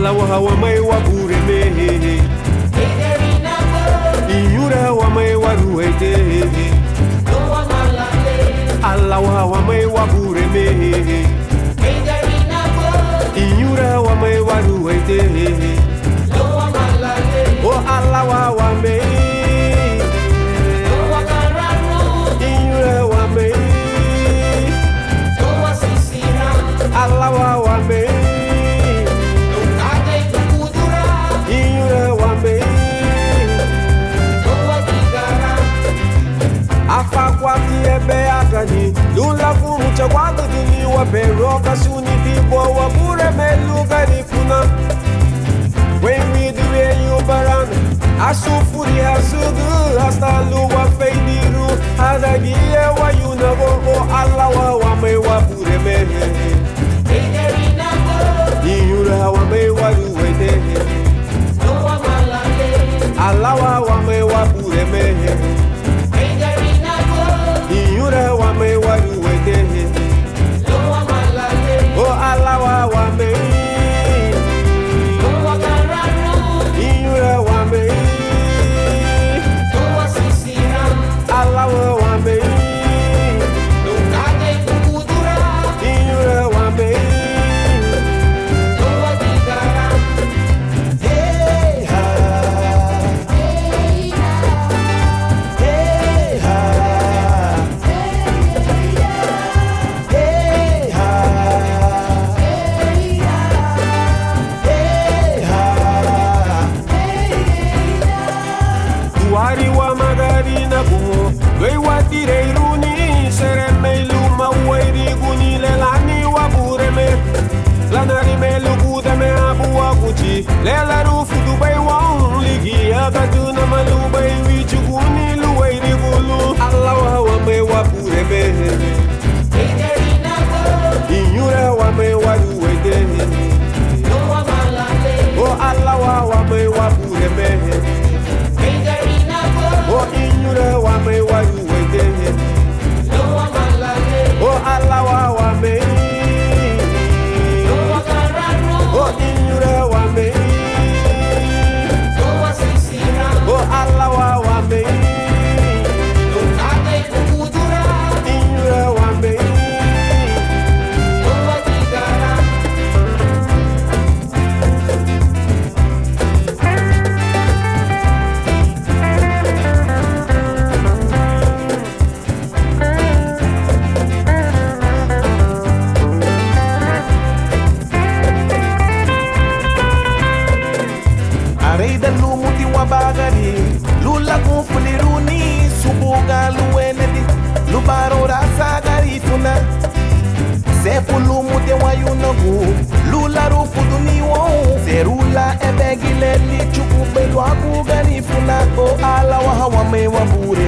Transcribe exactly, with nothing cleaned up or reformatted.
Alawaha waméi Wabureme, iñuraha waméi Warueite. Alawaha waméi Wabureme, iñuraha waméi Warueite. O alawaha waméi, iñuraha waméi. Alawaha waméi, iñuraha waméi. Afaguati ebéagani lun lagumuchaguagüdüniwa, pero ka sun nidin buga Wabureme lun Garifuna. Wéiwidü weyu barana, asufuri hasügü, hasta lun wafeinirun hadagiñe wayunagu. O alawaha waméi Wabureme, iñuraha waméi Warueite. Alawaha waméi Wabureme, iñuraha waméi Warueite. O alawaha waméi, iñuraha waméi. Alawaha waméi, iñuraha waméi. Duari wamagarinagun luéi wadireiruni, seremei luma uéiriguni le lani Wabureme. Lánarime lun gudemehabu wáguchi le larufudubei woun, ligía gadüna malubei wíchuguni luéirigun lun. Alawaha waméi Wabureme, iñuraha waméi Warueite. O alawaha waméi Wabureme, o iñuraha waméi Warueite. O alawaha waméi, o iñuraha waméi. O alawaha waméi, iñuraha waméi. Areida lumuti wabagari lun lagunfuliruni, sun buga luenedi lubaraü rasa Garifuna. Sefu lumuti wayunagu lun larufuduni woun, serula ebegi le líchugubei luagu Garifuna. O alawaha waméi Wabureme,